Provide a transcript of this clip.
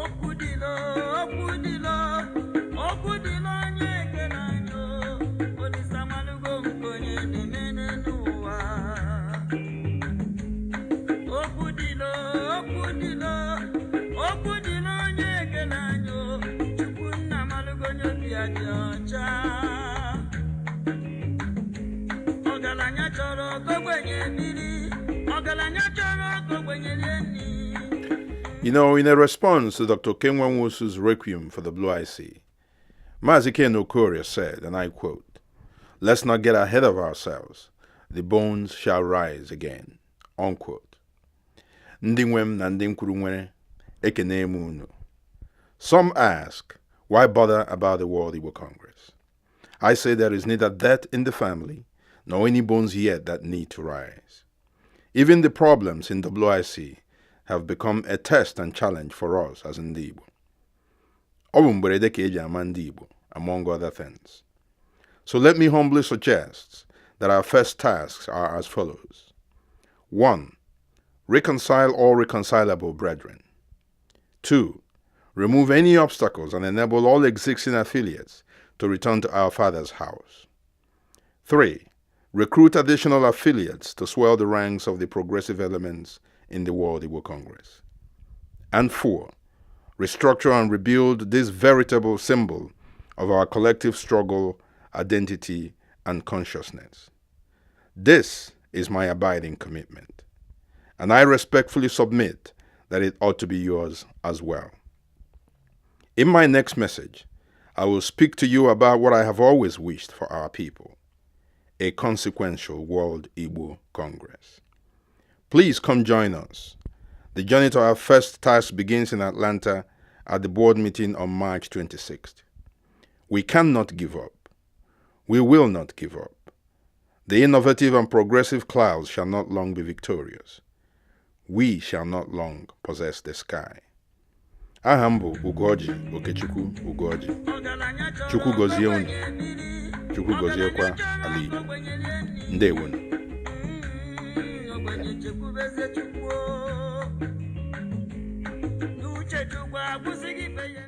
Okwu dịlọ, okwu dịlọ, okwu dịlọ onye ekele anyị o. Olisa malụgo nke onye na-eme n'ụwa. Okwu dịlọ, okwu dịlọ, okwu dịlọ onye ekele anyị o. Chukwu nna malụgo onye obi ya dị ọcha. Ọgaranya chọrọ ka ogbenye biri, ọgaranya chọrọ ka ogbenye rie nri. In a response to Dr. Kenwa Nwosu's requiem for the WIC, Mazi Ken Okorie said, and I quote, "Let's not get ahead of ourselves. The bones shall rise again." Unquote. Ndị nwe m na ndị nkwuru nwere, ekene m unu. Some ask, why bother about the World Igbo Congress? I say there is neither death in the family nor any bones yet that need to rise. Even the problems in WIC have become a test and challenge for us as ndị Igbo. Ọ bụ mberede ka eji ama ndị Igbo, among other things. So let me humbly suggest that our first tasks are as follows. 1. Reconcile all reconcilable brethren. 2. Remove any obstacles and enable all existing affiliates to return to our Father's house. 3. Recruit additional affiliates to swell the ranks of the progressive elements in the World Igbo Congress. And 4. Restructure and rebuild this veritable symbol of our collective struggle, identity, and consciousness. This is my abiding commitment, and I respectfully submit that it ought to be yours as well. In my next message, I will speak to you about what I have always wished for our people: a consequential World Igbo Congress. Please come join us. The journey to our first task begins in Atlanta at the board meeting on March 26th. We cannot give up. We will not give up. The innovative and progressive clouds shall not long be victorious. We shall not long possess the sky. Aha m bụ Ugoji Okechukwu Ugoji. Chukwu gozie unu. Chukwu goziekwa ala Igbo. Ndewonu. Ogbenye chekwubeze Chukwu n'uche Chukwu akwụsịghị ife ya.